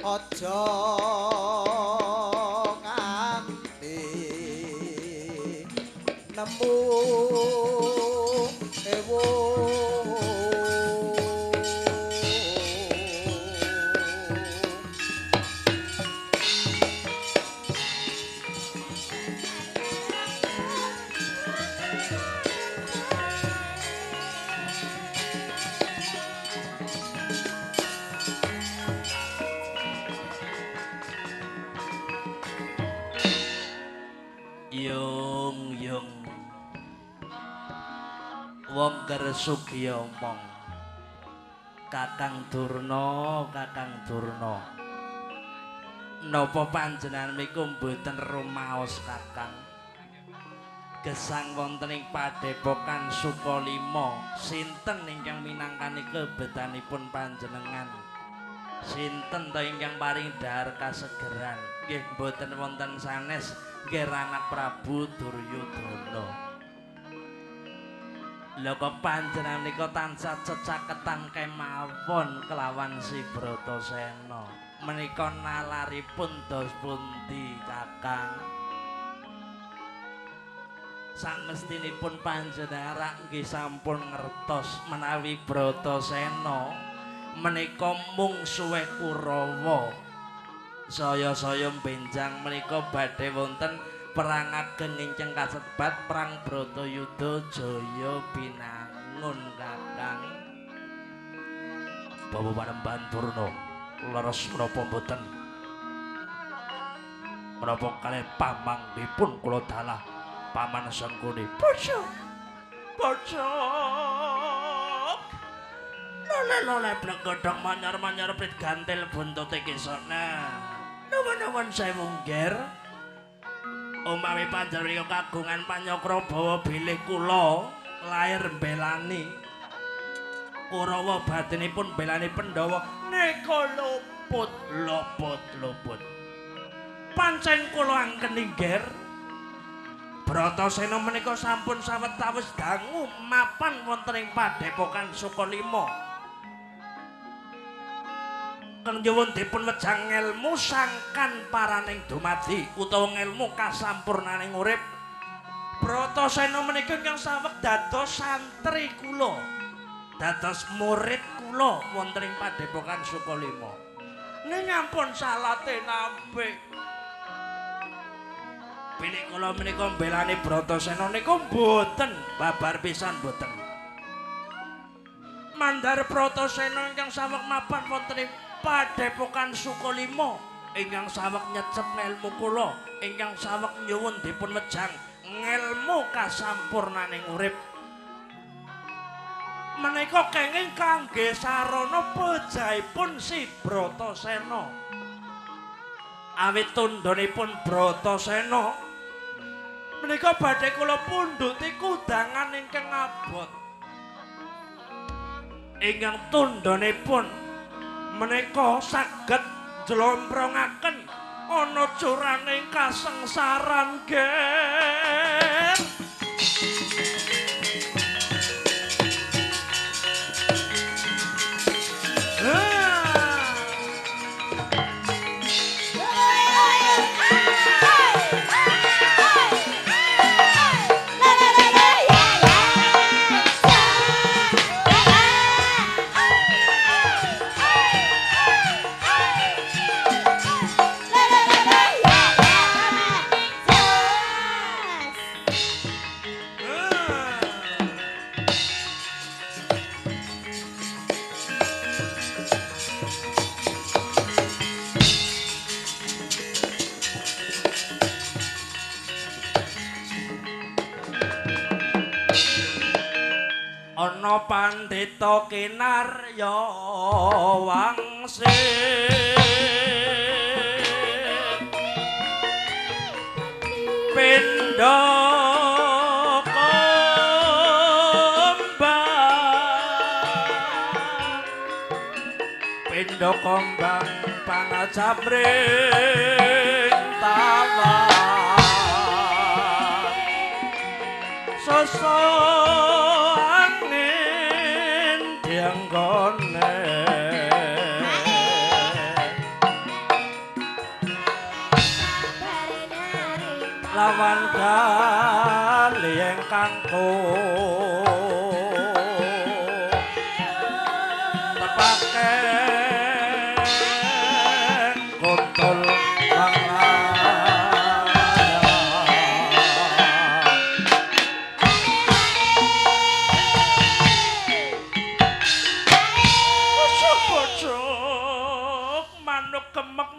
Aja nganti nemu ewo. Yung yung wong kersugi omong Kakang Durna, Kakang Durna, napa panjenengan niku mboten rumaos Kakang? Gesang wonten ing padepokan Sukalima, sinten ingkang minangkani kebetanipun panjenengan? Sinten to ingkang paring dhahar kasegeran? Nggih mboten wonten sanes, nggih Anak Prabu Duryudana. Lha kok panjenengan nika tansah cecaketan kemawon kelawan si Bratasena. Menika nalaripun dos pundi Kakang? Samestinipun panjenengan rak nggih sampun ngertos menawi Bratasena menika mungsuhe Kurawa. Saya-saya benjang menika badhe wonten perang ageng ingkang kasebat Perang Bratayuda Jaya Binangun Kakang. Bapak Panembahan Durna leres menapa mboten? Menapa kalih pamanggihipun kula dalah Paman Sengkuni? Bocah. Bocah. Lole-lole blegodhong manyar-manyar prit gantil buntute kesana. Nuwun-nuwun sewu nggih. Umawi panjenengan kagungan panyakra bawa bilih kula lair mbelani Kurawa batinipun belani Pandhawa nika luput luput luput. Pancen kula angken inggih. Bratasena menika sampun sawetawis dangu mapan wonten ing padepokan Sukalima. Kang nyuwun dipun wejang ngelmu sangkan paraning dumadi utawa ngelmu kasampurnaning urip. Bratasena menika ingkang saweg dados santri kula, dados murid kula wonten ing padepokan Sukalima. Ning ampun salate nampik. Bilih kula menika mbelani Bratasena niku mboten babar pisan mboten. Mandar Bratasena ingkang saweg mapan wonten ing padepokan Sukalima ingkang saweg nyecep ngelmu kula, ingkang saweg nyuwun dipun wejang ngelmu kasampurnaning urip. Menika kenging kangge sarana pejahipun si Bratasena. Awit tundhonipun Bratasena menika badhe kula pundhuti kudangan ingkang abot. Ingkang tundhonipun menika saged njlomprongaken ana curaning kasengsaran ger. Ana pandhita kinarya wangsit pindha kembang, pindha kembang panajamring tawa sasa angin dienggone. langkung tepake kontol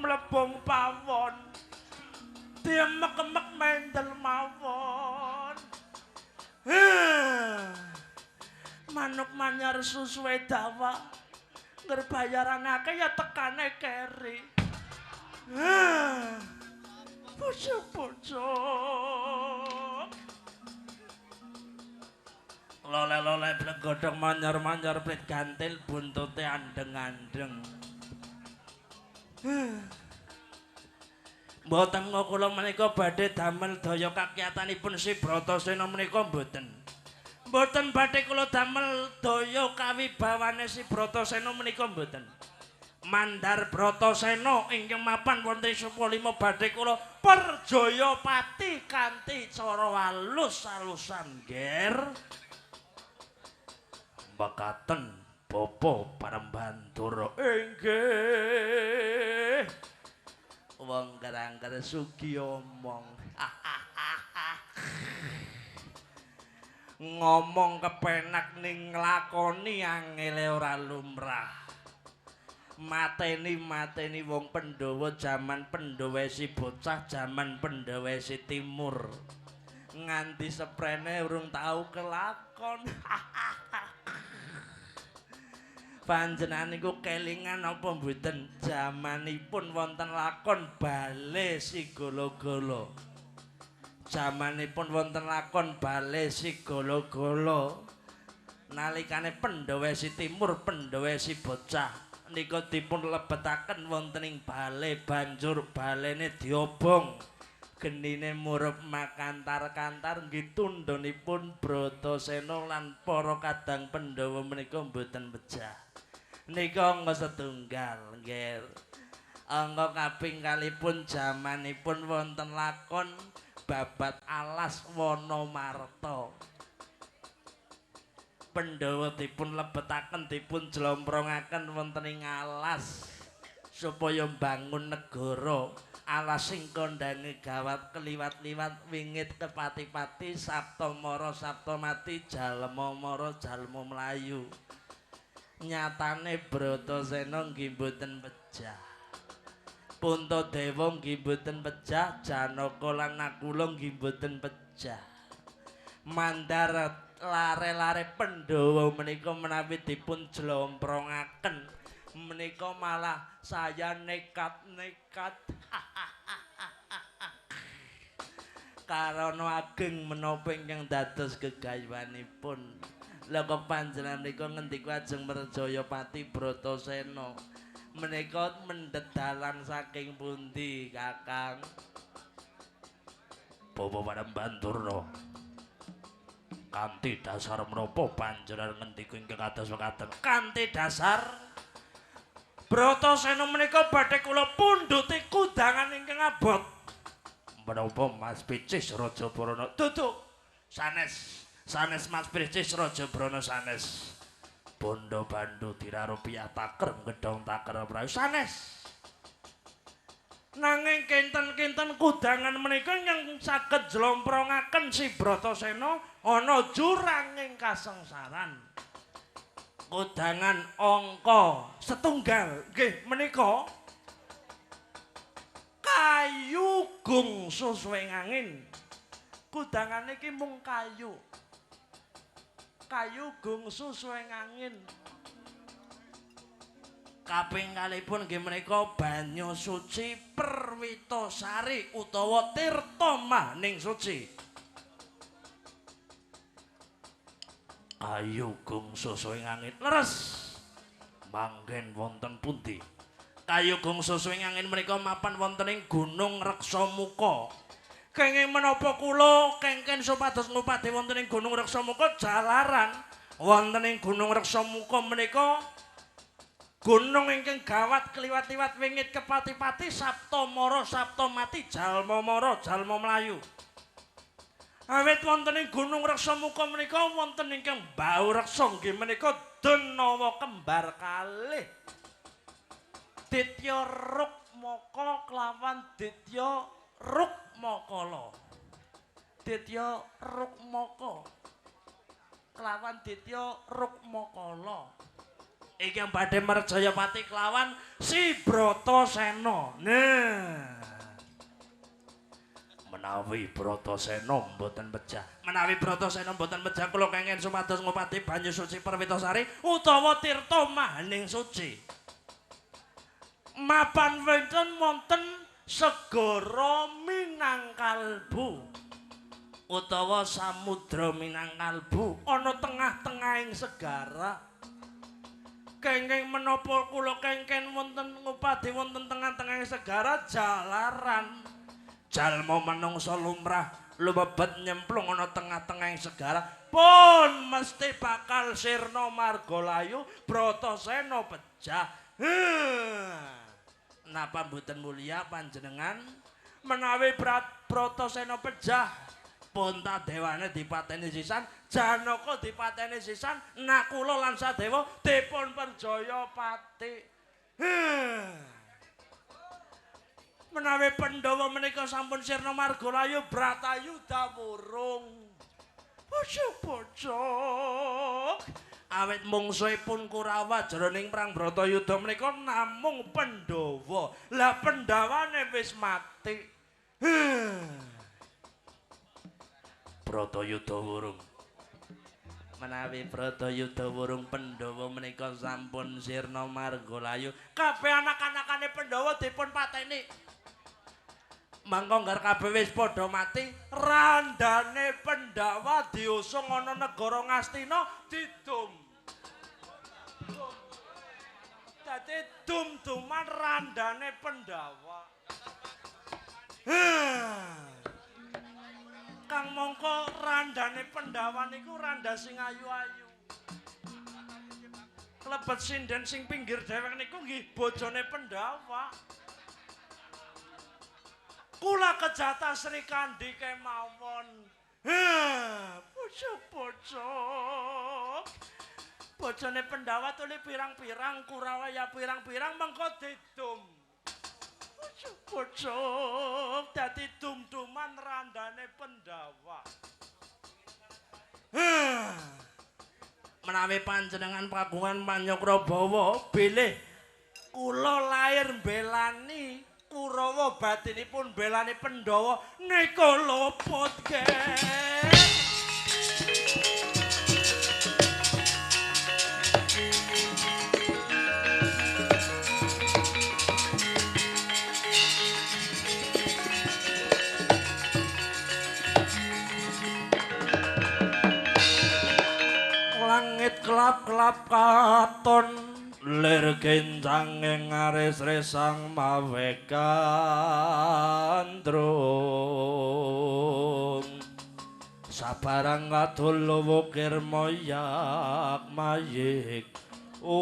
mlebung pawon diemek-emek mendel mawon. Manuk manyar susuwe dawa ngger bayaran akeh ya tekane keri. Bocah-bocah lole-lole blegodhong manyar-manyar plit gantil buntute andeng-andeng. Mboten kula menika badhe damel daya kakiyatanipun si Bratasena menika mboten. Mboten badhe kula damel daya kawibawane si Bratasena menika mboten. Mandar Bratasena ingkang mapan wonten Sukalima badhe kula perjayapati kanthi cara alus-alusan, Ger. Mekaten Bapa Parembantara. Inggih. Wong kerangker sugi omong. Ngomong kepenak ning nglakoni angele ora lumrah. Mateni-mateni wong Pandhawa jaman Pandhawa si bocah, jaman Pandhawa si timur. Nganti seprene urung tau kelakon. Panjenengan niku kelingan apa mboten jamanipun wonten lakon Bale Sigala-gala. Jamanipun wonten lakon Bale Sigala-gala. Nalikane Pandhawa si timur, Pandhawa si bocah nika dipun lebetaken wonten ing bale banjur balene diobong. Genine murup makantar-kantar nggih tundhonipun Bratasena lan para kadang Pandhawa menika mboten pejah. Nika angka setunggal nggih. Angka kaping kalipun jamanipun wonten lakon Babat Alas Wanamarta. Pandhawa dipun lebetaken dipun jlomprongaken wonten ing alas supaya mbangun negara. Alas sing kondhange gawat keliwat-liwat wingit kepati-pati sabta mara sabta mati jalma mara jalma mlayu. Nyatane Bratasena nggih mboten pejah. Puntadewa nggih mboten pejah, Janaka lan Nakula nggih mboten pejah. Mandar lare-lare Pandhawa menika menawi dipun jlomprongaken menika malah saya nekat-nekat. Karana ageng menapa ingkang dados gegayuhanipun. Lha kok panjenengan menika ngendika ajeng Merjayapati Bratasena menika mendhet dalan saking pundi, Kakang? Bapa Parembanturna, kanthi dasar menapa panjenengan ngendika ingkang kados mekaten? Kanthi dasar Bratasena menika badhe kula pundhuti kudangan ingkang abot. Menapa Mas Picis Raja Brana? Duduk. Sanes. Sanes Mas Picis Raja Brana sanes. Bondo bandu dira rupiah taker gedhong taker prayu sanes. Nanging kinten-kinten kudangan menika ingkang saged jlomprongaken si Bratasena ana juranging kasengsaran. Kudangan angka setunggal nggih menika kayu gung susuwing angin. Kudangan iki mung kayu. Kayu gung susuwing angin. Kaping kalipun nggih menika banyu suci Perwitasari utawa Tirta Mahning Suci. Kayu gung susuwing angin. Leres. Manggen wonten pundi? Kayu gung susuwing angin menika mapan wonten ing Gunung Reksamuka. Kenging menapa kula kengken supados ngupadi wonten ing Gunung Reksamuka jalaran wonten ing Gunung Reksamuka menika gunung ingkang gawat kliwat-liwat wingit kepati-pati sabta mara sabta mati jalma mara jalma mlayu. Awit wonten ing Gunung Reksamuka menika wonten ingkang bau reksa nggih menika Denawa kembar kalih. Ditya Rukmaka kelawan Ditya Rukmakala. Ditya Rukmaka kelawan Ditya Rukmakala. Ingkang badhe merjayapati kelawan si Bratasena. Nah. Menawi Bratasena mboten pejah. Menawi Bratasena mboten pejah kula kengken supados ngupati banyu suci Perwitasari utawa tirta mahaning suci. Mapan wonten wonten segara Minangkalbu utawa samudra Minangkalbu ana tengah-tengahing segara. Kenging menapa kula kengken wonten ngupadi wonten tengah-tengahing segara jalaran jalma manungsa lumrah lumebet nyemplung ana tengah-tengahing segara pun mesti bakal sirna marga layu Bratasena pejah. Napa mboten mulya panjenengan menawi Bratasena pejah Puntadewane dipateni sisan, Janaka dipateni sisan, Nakula lan Sadewa dipun perjaya pati. Menawi Pandhawa menika sampun sirna marga layu Bratayuda wurung. Bocok-bocok. Awit mungsuhipun Kurawa jroning perang Bratayuda menika namung Pandhawa. Lah Pandhawane wis mati. Bratayuda wurung. Menawi Bratayuda wurung Pandhawa menika sampun sirna marga layu. Kabeh anak-anakane Pandhawa dipun pateni. Mangko nggar kabeh wis padha mati, randane Pandhawa diusung ana negara Ngastina didum. Dadi dum-duman randane Pandhawa. Kang mongko randane Pandhawa niku randa sing ayu-ayu. Klebet sinden sing pinggir dhewek niku nggih bojone Pandhawa. Kula kejata Sri Kandi kemawon. Bocok-bocok. Bojone Pandhawa tuli pirang-pirang, Kurawa ya pirang-pirang mengko didum. Bocok-bocok dadi dum-duman randane Pandhawa. Menawi panjenengan kagungan Panyakrabawa bilih kula lair mbelani Kurawa batinipun belani Pandhawa nika luput ge. Langit kelap-kelap katon lir kencange ngaris resang mawe gandrung sabarang kadol wukir moyak mayik ung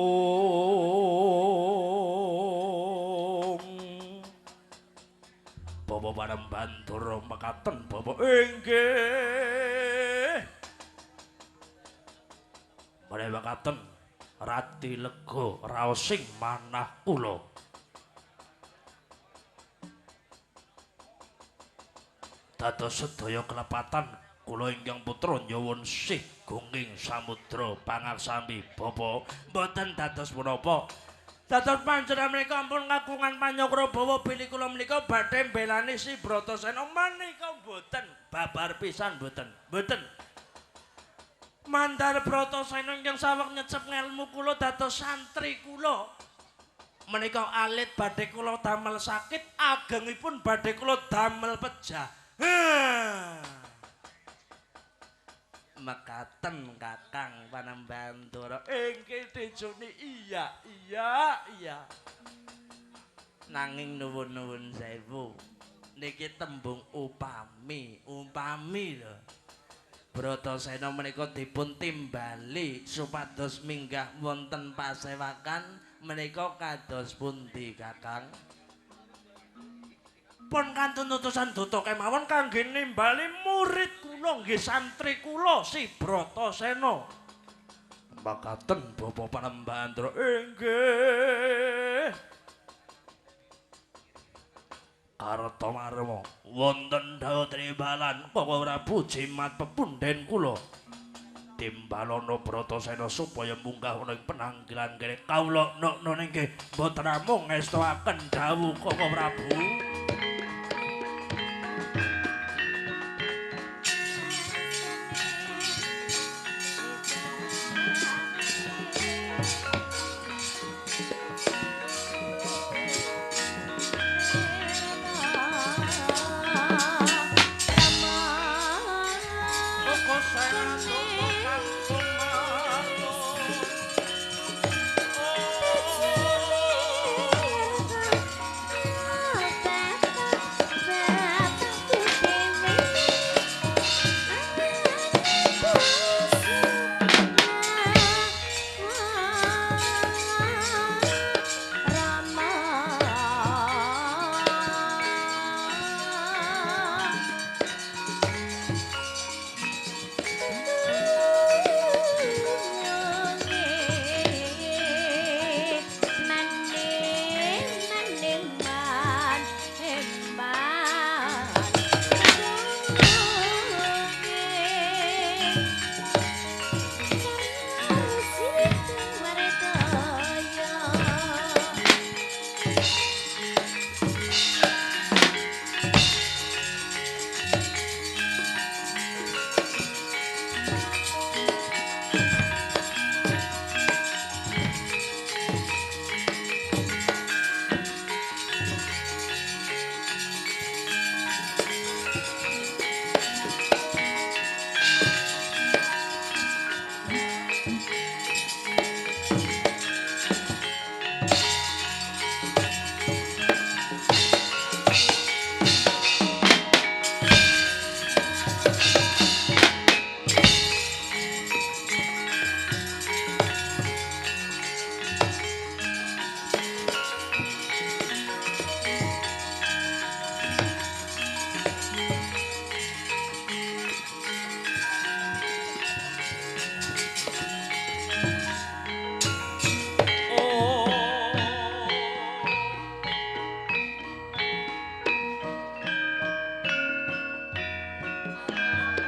bapa Panembantura mekaten bapa inggih menawi mekaten rati lega raosing manah kula. Dados sedaya kelepatan kula ingkang putra nyuwun sih gunging samudra pangaksami bapa mboten dados menapa. Dados panjenengan menika ampun kagungan Panyakrabawa bilih kula menika badhe mbelani si Bratasena menika mboten babar pisan mboten. Mboten. Mandar Bratasena ingkang saweg nyecep ngelmu kula dados santri kula. Menika alit badhe kula damel sakit, agengipun badhe kula damel pejah. Mekaten Kakang Panembantura. Inggih dijuni iya iya iya. Nanging nuwun-nuwun sewu. Niki tembung upami, upami lho. Bratasena menika dipun timbali supados minggah wonten pasewakan menika kados pundi Kakang? Pun kantun utusan duta kemawon kangge nimbali murid kula nggih santri kula si Bratasena. Makaten Bapak Panembahan inggih. Kartomarma wonten dawuh trimbalan Bapak Prabu jimat pepunden kula. Timbalana Bratasena supaya munggah ana ing penanggilan kene. Kawula nokno nggih mboten namung ngestoaken dawuh Bapak Prabu.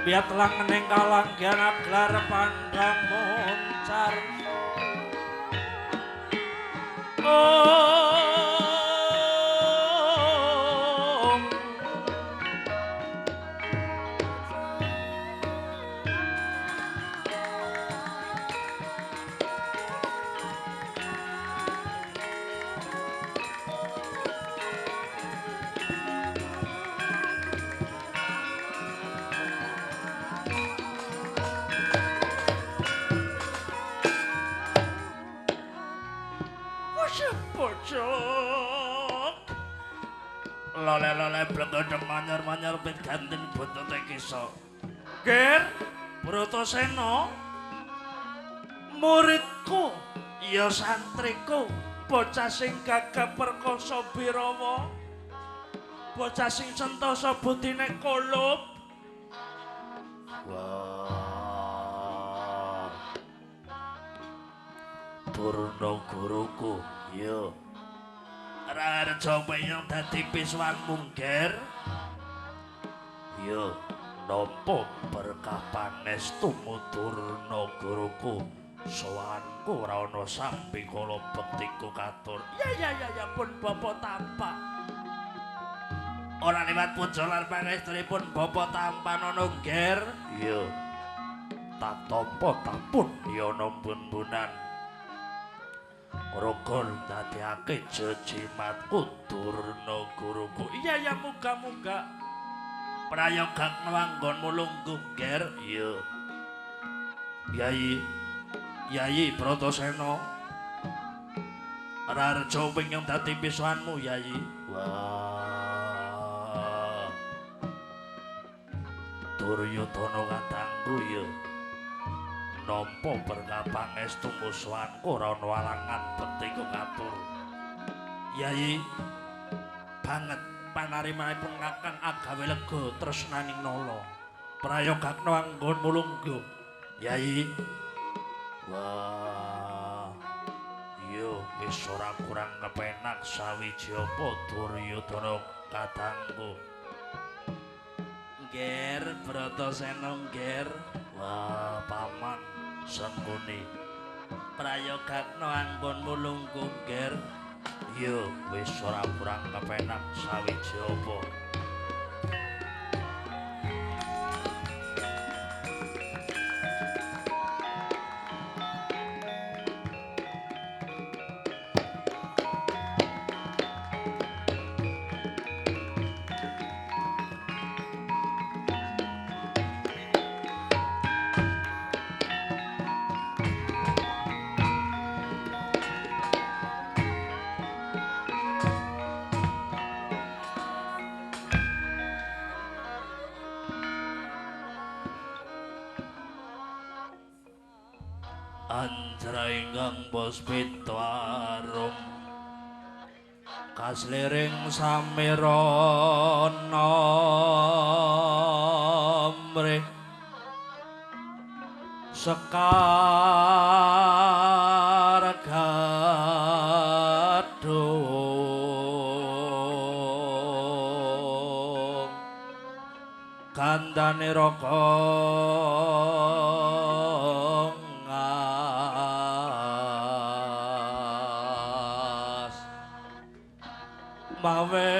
Biat langening kalanggihan aglar pandang moncar. Om. Pojok. Lole-lole blenggodhong manyor-manyor pit ganten buntute kisa. Ger, Bratasena, muridku, ya santriku, bocah sing gagah perkasa birawa, bocah sing sentosa budine kulup. Wah. Durna guruku, ya. Raharja wayang dadi piswanmu, Ger. Ya, nampa berkah pangestumu Durna guruku. Sowanku ora ana sambi kala bektiku katur. Ya ya ya ya pun bapa tampa. Ora liwat puja lan pangestunipun bapa tampanana, Ger. Ya. Tak tampa tapun ya bun-bunan. Rogol ndadekake jejimatku Durna guruku. Iya ya muga-muga prayoga nganggonmu lungguh, Ger. Iya. Yayi, Yayi Bratasena. Raharja wingking dadi pisuhanmu, Yayi. Wah. Duryudana kadangku ya. Nampa berkah pangestu musuhanku ora ana alangan bektiku katur. Yayi banget. Panarimanipun Kakang agawe lega tresnaning nala. Prayogakna anggonmu lungguh. Yai. Wah. Yo wis ora kurang kepenak sawiji apa Duryudana kadangku. Ngger Bratasena ngger. Wah, paman Sengkuni. Prayogakna anggonmu lungguh ngger. Yo wis ora kurang kepenak sawiji apa. Anjra ingkang puspita arum kasliring samirana mrih sekar gadhung kandhane raka mawe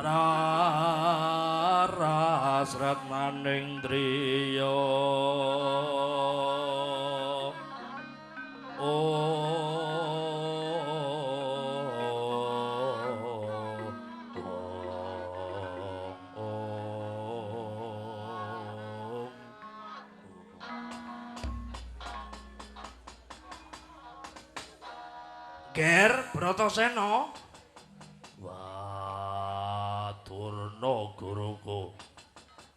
raras ratnaning driya Ger Bratasena. Wah, Durna guruku.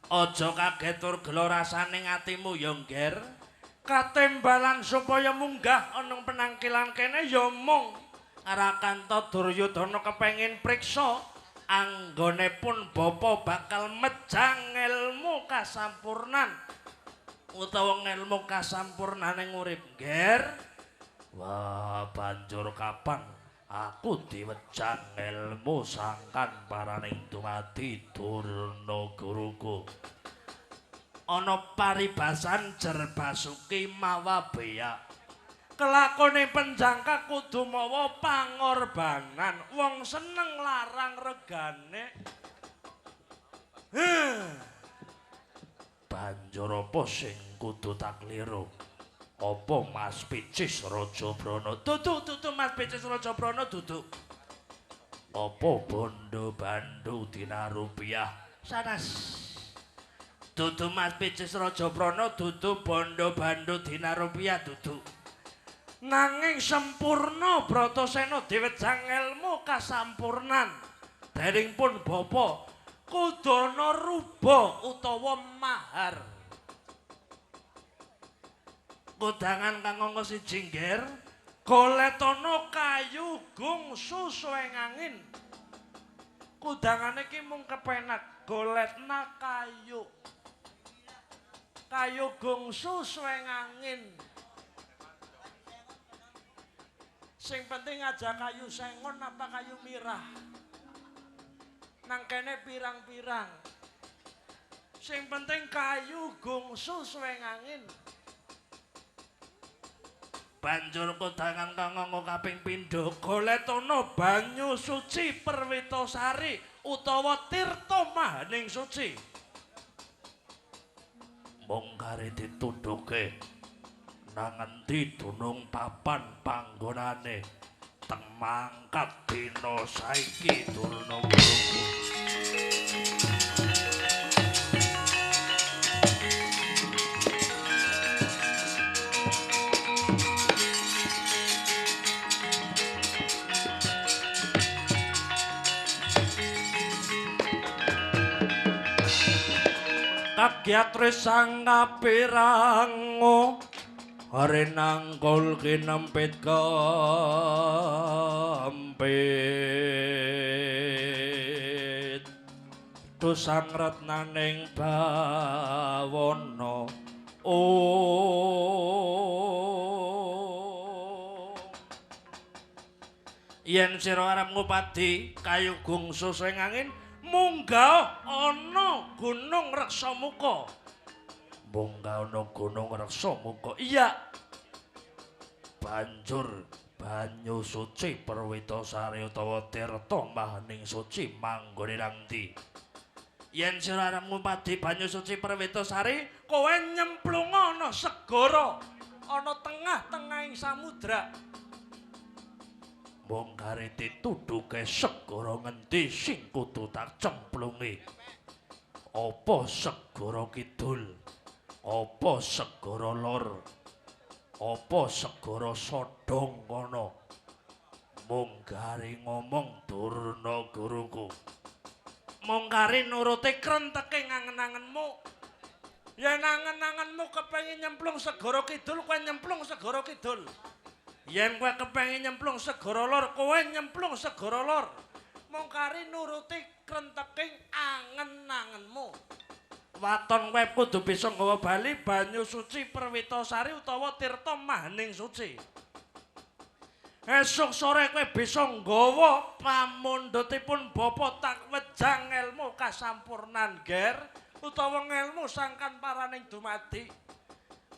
Aja kaget tur gela rasane atimu ya, Ger. Katembalan supaya munggah ana penangkilan kene ya mung Rakanta Duryudana kepengin priksa anggone pun bapa bakal mejang ilmu kasampurnan utawa ngelmu kasampurnane urip, Ger. Wah, banjur kapan aku diwejang ilmu sangkan paraning dumadi Durna guruku. Ana paribasan jer basuki mawa beyak. Kelakone penjangka kudu mawa pangorbanan. Wong seneng larang regane. Banjur apa sing kudu tak kliru? Apa Mas Picis Raja Brana? Dudu, dudu Mas Picis Raja Brana dudu. Apa bondo bandu dinar rupiah? Sanes. Dudu Mas Picis Raja Brana dudu bondo bandu dinar rupiah dudu. Nanging sempurna Bratasena diwejang ilmu kasampurnan. Dering pun bapa kudana ruba utawa mahar. Kodangan kang angka siji, Ngger, goletana kayu gungsu suweng angin. Kudangane iki mung kepenak, goletna kayu. Kayu gungsu suweng angin. Sing penting aja kayu sengon apa kayu mirah. Nang kene pirang-pirang. Sing penting kayu gungsu suweng angin. Banjur kodangan kang angka kaping pindho goletana banyu suci Perwitasari utawa tirta mahaning suci. Mung kare dituduhke nang endi dunung papan panggonane teng mangkat dina saiki Durna guruku. Kagyatre sang kapirango Renangkul kinempit kempit tusang retnaning bawana. Yen sira arep ngupadi kayu gungsu sing angin, munggah ana Gunung Reksamuka. Munggah ana Gunung Reksamuka. Iya. Banjur banyu suci Perwitasari utawa tirta mahaning suci manggone nang ndi? Yen sira arep ngupadi banyu suci Perwitasari, kowe nyemplung ana segara, ana tengah-tengahing samudra. Mung kare dituduhke segara ngendi sing kudu tak cemplungi? Apa segara kidul? Apa segara lor? Apa segara sodong kono? Mung kare ngomong Durna guruku. Mung kare nuruti krenteke ngangen-angenmu. Yen angen-angenmu kepengin nyemplung segara kidul, kowe nyemplung segara kidul. Yen kowe kepengin nyemplung segara lor, kowe nyemplung segara lor. Mung kari nuruti krenteking angen-angenmu. Waton kowe kudu bisa nggawa bali banyu suci Perwitasari utawa tirta mahaning suci. Esuk sore kowe bisa nggawa pamundhutipun bapa tak wejang ngelmu kasampurnan ger utawa ngelmu sangkan paraning dumadi.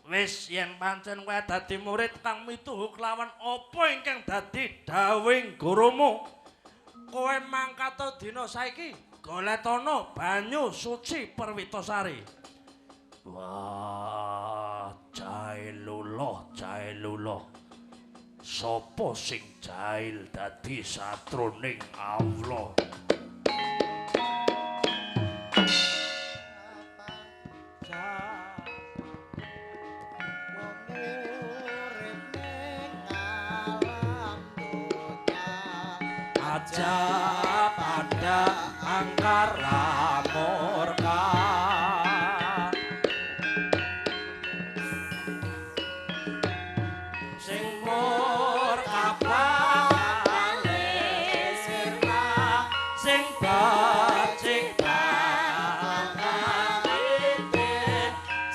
Wis yen pancen kowe dadi murid kang mituhu kelawan apa ingkang dadi dawuhing gurumu, kowe mangkata dina saiki goletono banyu suci Perwitasari. Wah, jailullah, jailullah. Sapa sing jail dadi satroning Allah? Aja pada angkara murka, sing murka bakale sirna, sing becik bakal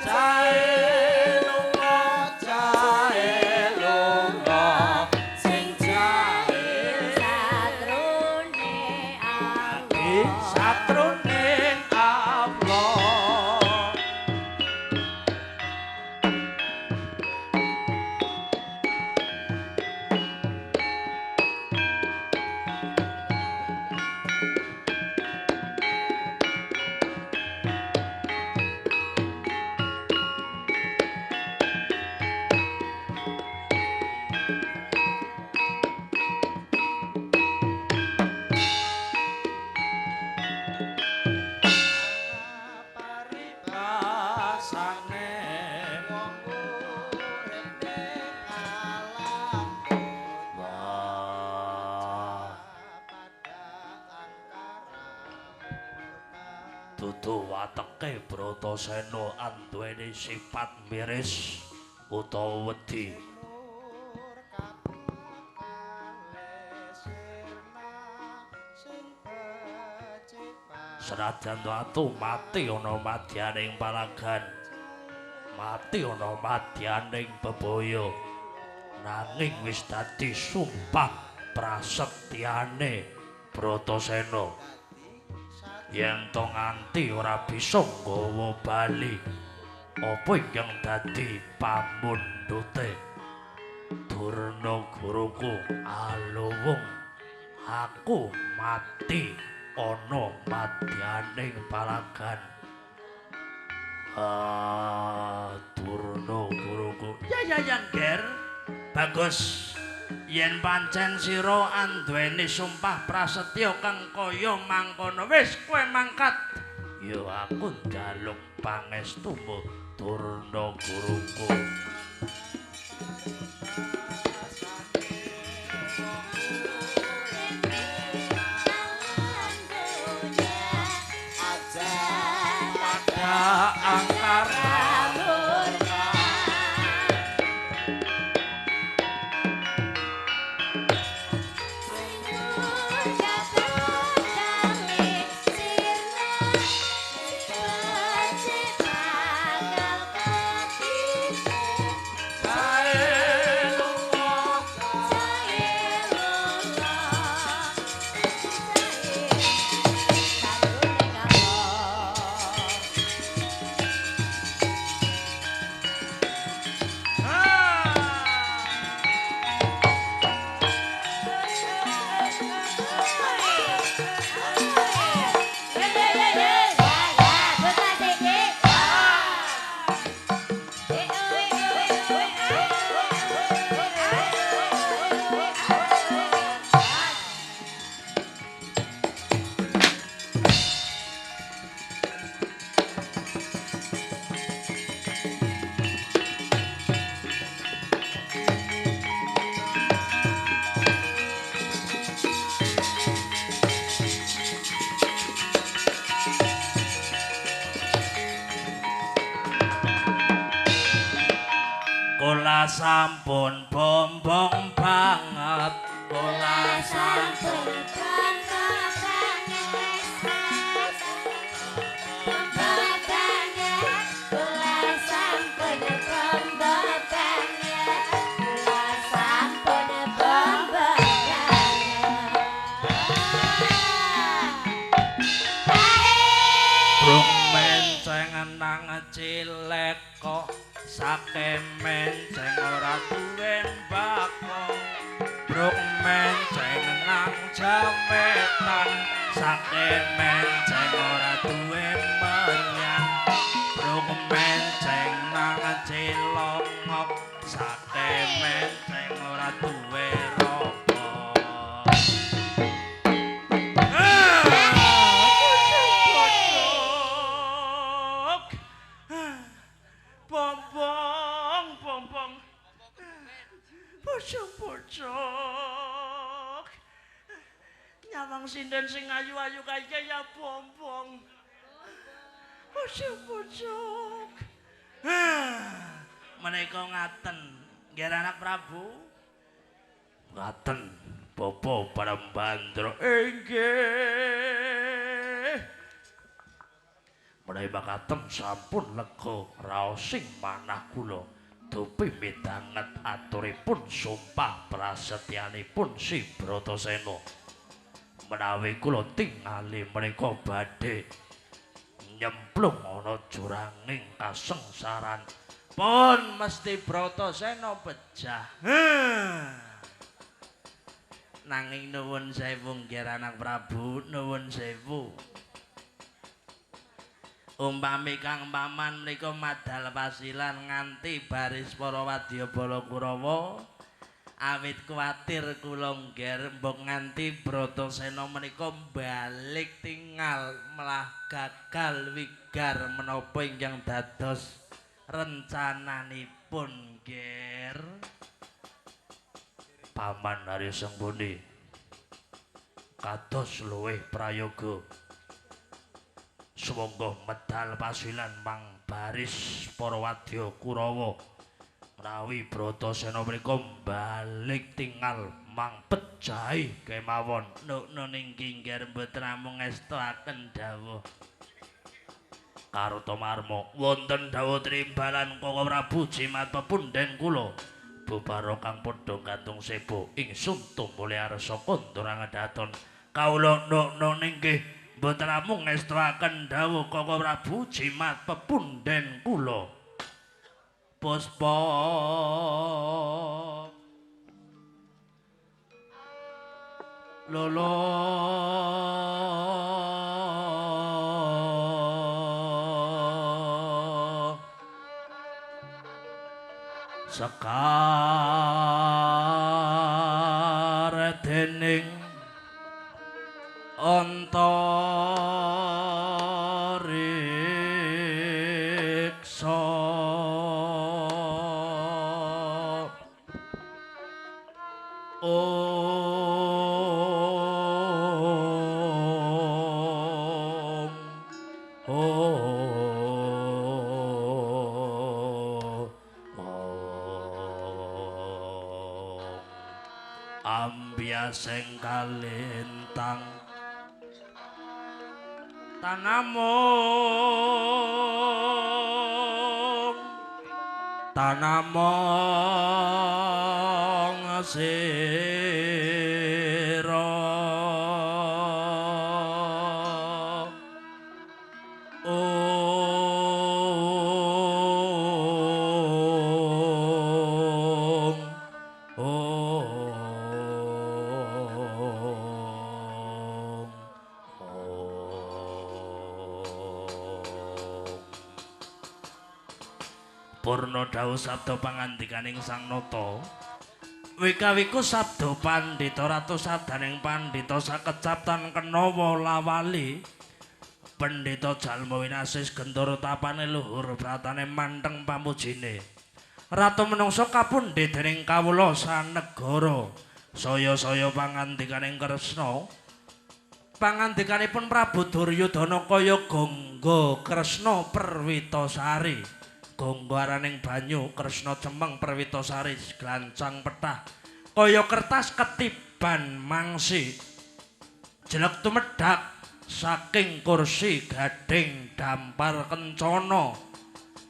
jae lunga, jae lunga, sing jae satrune Allah, satrune Allah. Paribasane wong urip ning alam wah pada angkara murka. Dudu wateke Bratasena anduweni sifat miris utawa wedi. Murka bakale sirna, sing becik Senajan atu mati ana madyaning palagan, mati ana madyaning bebaya, nanging wis dadi sumpah prasetyane Bratasena yen to nganti ora bisa nggawa bali apa ingkang dadi pamundhute. Durna guruku aluwung, aku mati ana madyaning palagan. Ah, Durna guruku. Ya ya ya, Ger. Bagus. Yen pancen sira anduweni sumpah prasetya kang kaya mangkono, wis kowe mangkat. Ya aku njaluk pangestumu Durna guruku. Aja Pada angkara murka. Kula sampun bombong banget, kula sampun bombong banget, bombong banget, kula sampun bombong banget, kula sampun bombong banget. Brung menceng nang cilek kok sake menceng ora duwe mbako. Brung menceng nang jametan sake menceng ora duwe menyan. Brung menceng nang cilongok sake menceng ora duwe rokok. Bombong, bombong, bocok, bocok. Nyawang sinden sing ayu-ayu kaya ya bombong. Bocok, bocok. Menika ngaten, nggih anak Prabu. Ngaten, Bapak Parambandra. Inggih. Menawi makaten sampun lega raosing manah kula dupi midanget aturipun sumpah prasetyanipun si Bratasena. Menawi kula tingali menika badhe nyemplung ana juranging kasengsaran. Pun mesti Bratasena pejah. Nanging nuwun sewu nggih anak Prabu, nuwun sewu. Umpami kang paman menika madal pasilan nganti baris para wadyabala Kurawa, awit kuwatir kula ngger mbok nganti Bratasena menika balik tingal malah gagal wigar menapa ingkang dados rencananipun ngger. Paman Arya Sengkuni kados luwih prayoga. Sumangga medal pasilan mang baris para wadya Kurawa. Menawi Bratasena menika balik tingal mang pejahi kemawon. Nukno ning kingger mboten namung ngestoaken dawuh Kartomarma. Wonten dawuh trimbalan Koko Prabu jimat pepundhen kula. Bubara kang padha gantung sebo ingsun tumbule arsa kondur angedaton. Kawula nukno ningkih mboten namung ngestoaken dawuh Koko Prabu jimat pepundhen kula. Puspa lolo sekar dening antariksa. Om Om Ambyaseng kalintang tanamung tanamung sira. Om Om Purna dawuh sabda pangandikaning Sang Nata. Wikawiku sabda pandhita ratu sabdaning pandhita sakecap tan kenawa lawali. Pendhita jalma winasis gentur tapane luhur pratane manteng pamujine. Ratu menungsa kapundhit dening kawula sanegara. Saya-saya pangandikaning Kresna. Pangandikanipun Prabu Duryudana kaya gangga Kresna Perwitasari. Gonggo araning banyu Kresna cemeng Perwitasari glancang pethah kaya kertas ketiban mangsi. Jelek tumedhak saking kursi gading dampar kencana.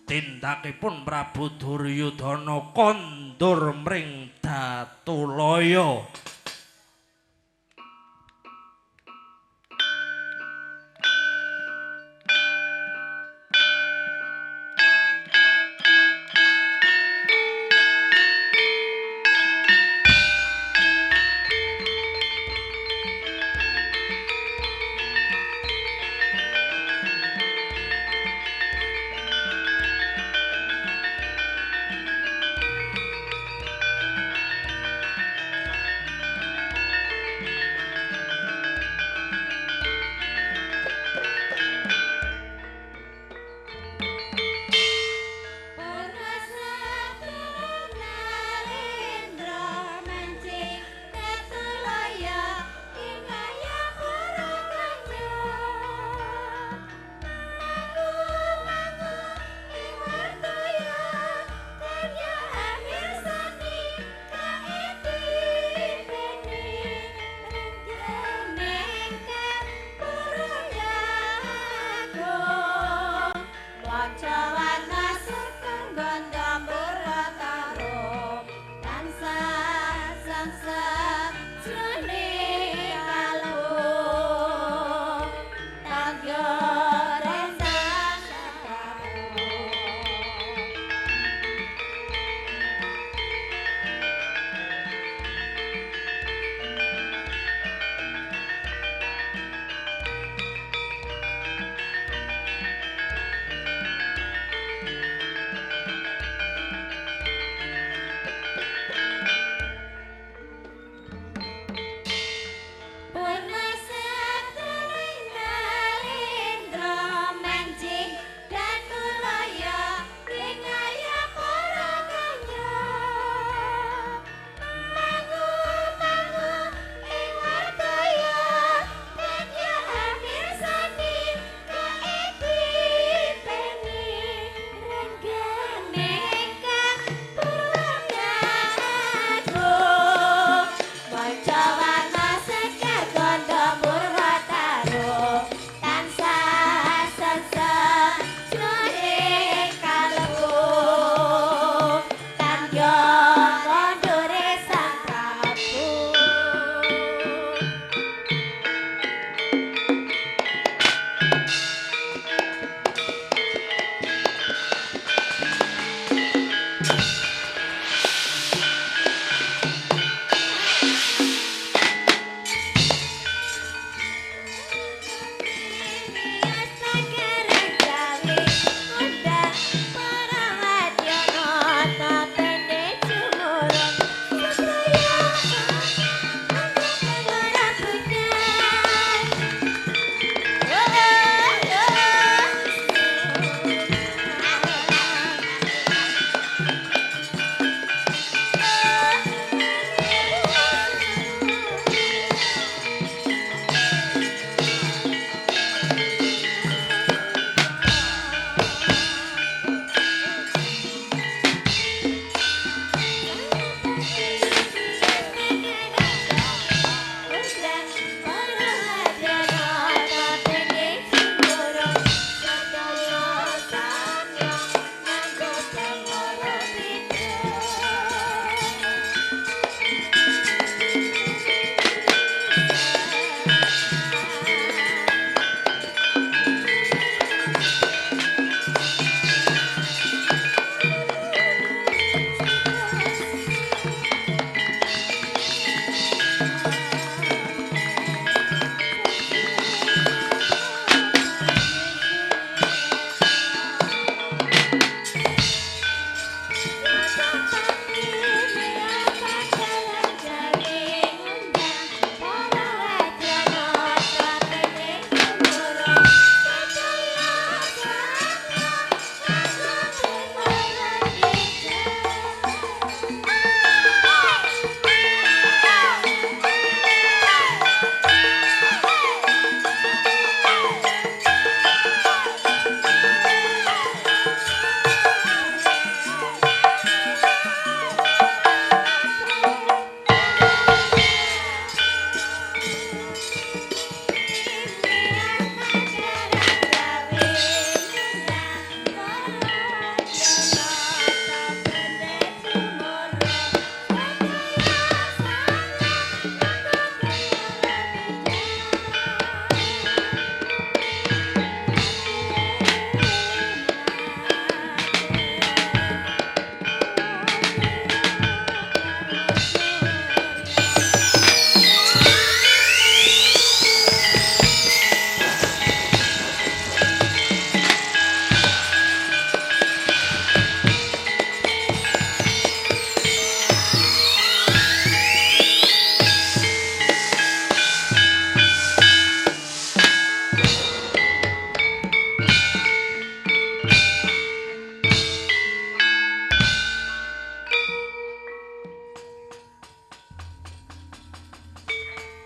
Tindakipun Prabu Duryudana kondur mring Datulaya.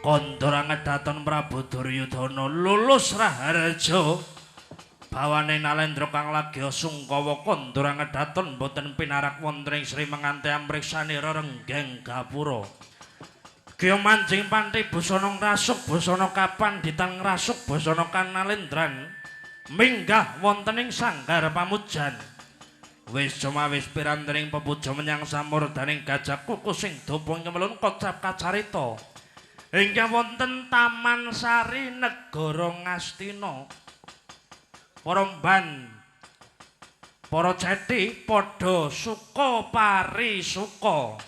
Kandha ngedaton Prabu Duryudana lulus Raharja. Bawane Nalendra kang lagi sungkawa kandha ngedaton boten pinarak wonten ing Sri Menganti amriksani rerenggeng gapura. Gya manjing panthi busana ngrasuk busana kapan ditang ngrasuk busana kanalendran minggah wonten ing sanggar pamujan. Wis cumawis pirantering pepuja menyang samurdaning gajah kuku sing dopong kemelun kocap kacarita. Ingkang wonten Taman Sari Negara Ngastina. Para mban, para ceti padha suka parisuka.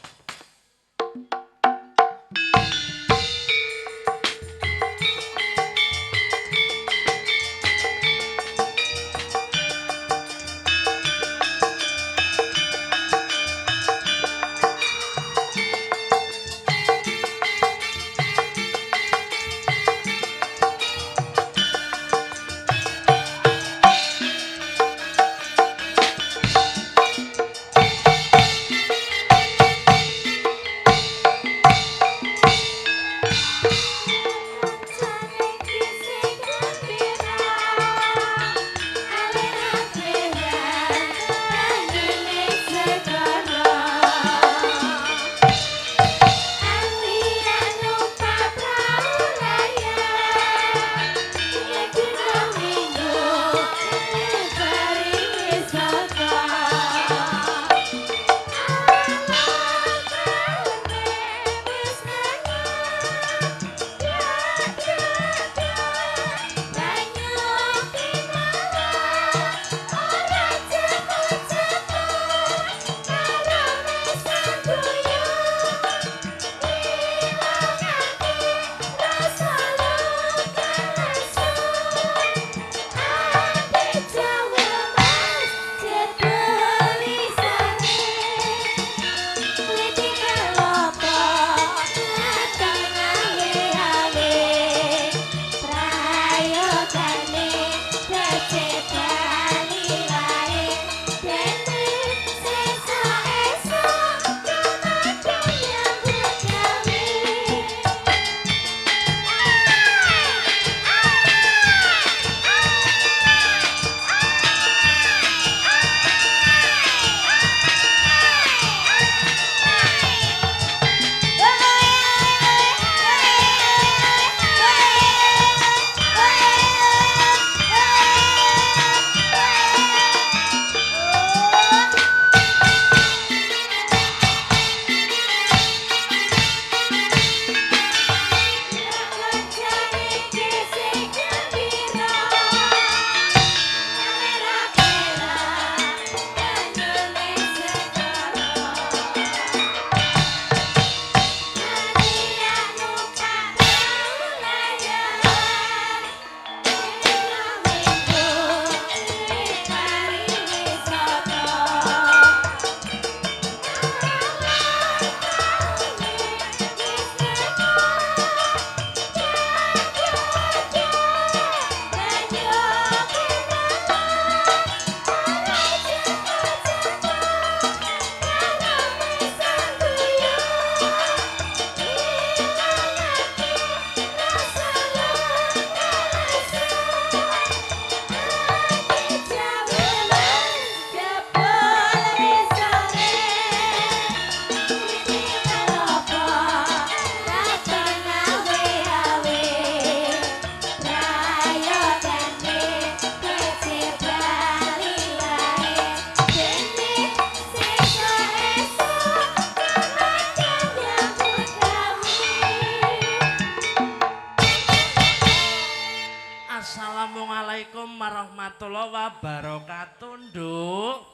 Assalamualaikum warahmatullahi wabarakatuh, Nduk.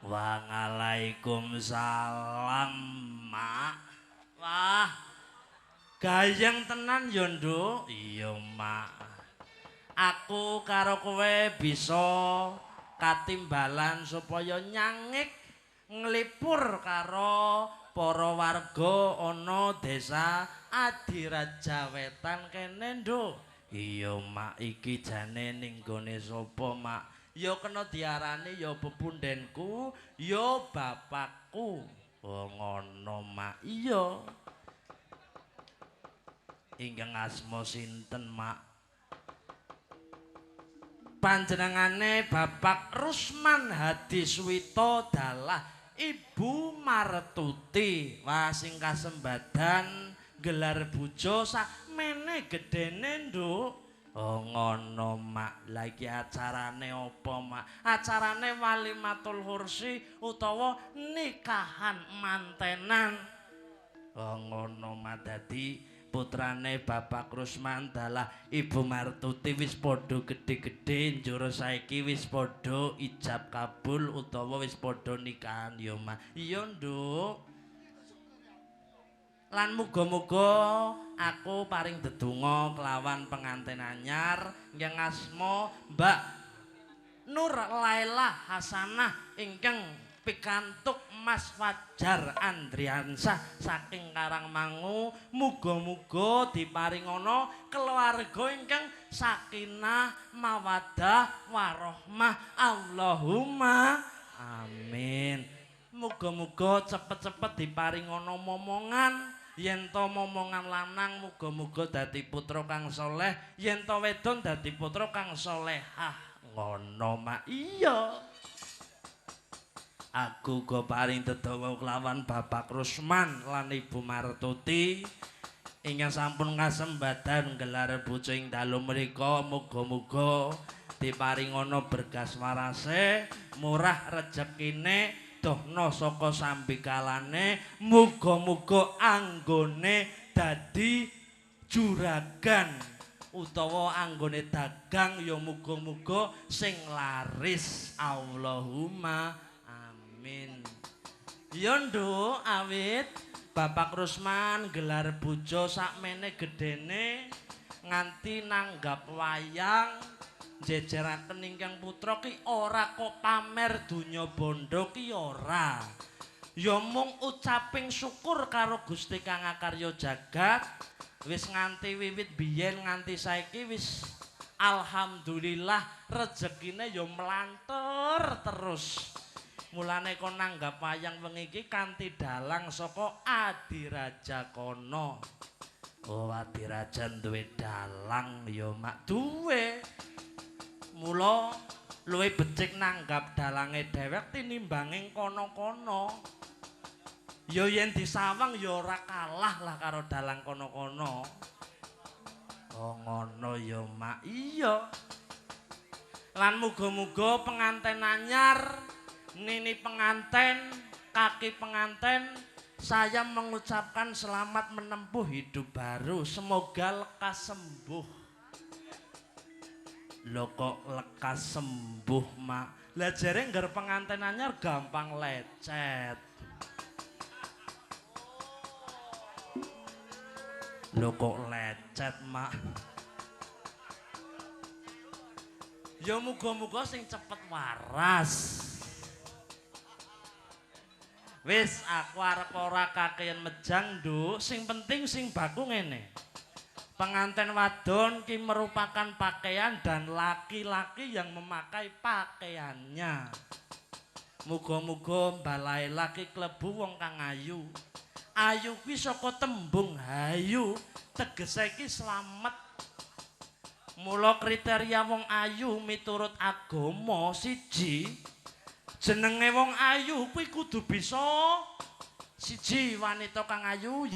Waalaikumsalam, Mak. Wah, gayeng tenan ya, Nduk. Iya, Mak. Aku karo kowe bisa katimbalan supaya nyangik nglipur karo para warga ana desa Adiraja Wetan kene, Nduk. Iya, Mak, iki jane ning gone sapa, Mak? Ya kena diarani ya pepundhenku, ya bapakku. Oh, ngono, Mak. Iya. Ingkang asma sinten, Mak? Panjenengane Bapak Rusman Hadi Suwito dalah Ibu Martuti. Wah, sing kasembadan gelar bojo sakmene gedene, Nduk. Oh ngono, Mak. Lah iki acarane apa, Mak? Acarane walimatul hursi utawa nikahan mantenan. Oh ngono, Mak. Dadi putrane Bapak Rusman dalah Ibu Martuti wis padha gedhe-gedhe, njur saiki wis padha ijab kabul utawa wis padha nikahan ya, Mak. Iya, Nduk. Lan muga-muga aku paring dedonga kelawan pengantin anyar ingkang asma Mbak Nur Laila Hasanah ingkang pikantuk Mas Fajar Andriansah saking Karangmangu. Muga-muga diparingana keluarga ingkang sakinah mawaddah warahmah. Allahumma amin. Muga-muga cepet-cepet diparingana momongan. Yen to momongan lanang muga-muga dadi putra kang soleh, yen to wedon dadi putra kang solehah. Ngono, Mak. Iya. Aku uga paring dedonga kelawan Bapak Rusman lan Ibu Martuti ingkang sampun kasembadan gelar bojo ing dalu mriku. Muga-muga diparingana bergas warase, murah rejekine, dohna saka sambikalane, muga-muga anggone dadi juragan utawa anggone dagang ya muga-muga sing laris. Allahumma amin. Ya, Nduk, awit Bapak Rusman gelar bojo sakmene gedene nganti nanggap wayang jejeraken ingkang putra ki ora kok pamer donya bondo ki ora. Ya mung ucaping syukur karo Gusti kang akarya jagat wis nganti wiwit biyen nganti saiki wis alhamdulillah rejekine ya mlantur terus. Mulane kon nanggap wayang wengi iki kanthi dalang saka Adiraja kono. Oh, Adiraja duwe dalang ya, Mak. Duwe. Mula luwih becik nanggap dalange dhewek tinimbanging kono-kono. Ya yen disawang ya ora kalah lah karo dalang kono-kono. Oh ngono ya, Mak. Iya. Lan muga-muga penganten anyar, nini penganten, kaki penganten, saya mengucapkan selamat menempuh hidup baru. Semoga lekas sembuh. Lho kok lekas sembuh, Mak? Lah jere ngger penganten anyar gampang lecet. Lho kok lecet, Mak? Ya muga-muga sing cepet waras. Wis aku arep ora kakean mejang, Nduk. Sing penting sing baku ngene. Pengantin wadon ki merupakan pakaian dan laki-laki yang memakai pakaiannya. Muga-muga Mbak Laila ki klebu wong kang ayu. Ayu kuwi saka tembung hayu, tegese ki slamet. Mula kriteria wong ayu miturut agama siji, jenenge wong ayu kuwi kudu bisa siji wanita kang ayu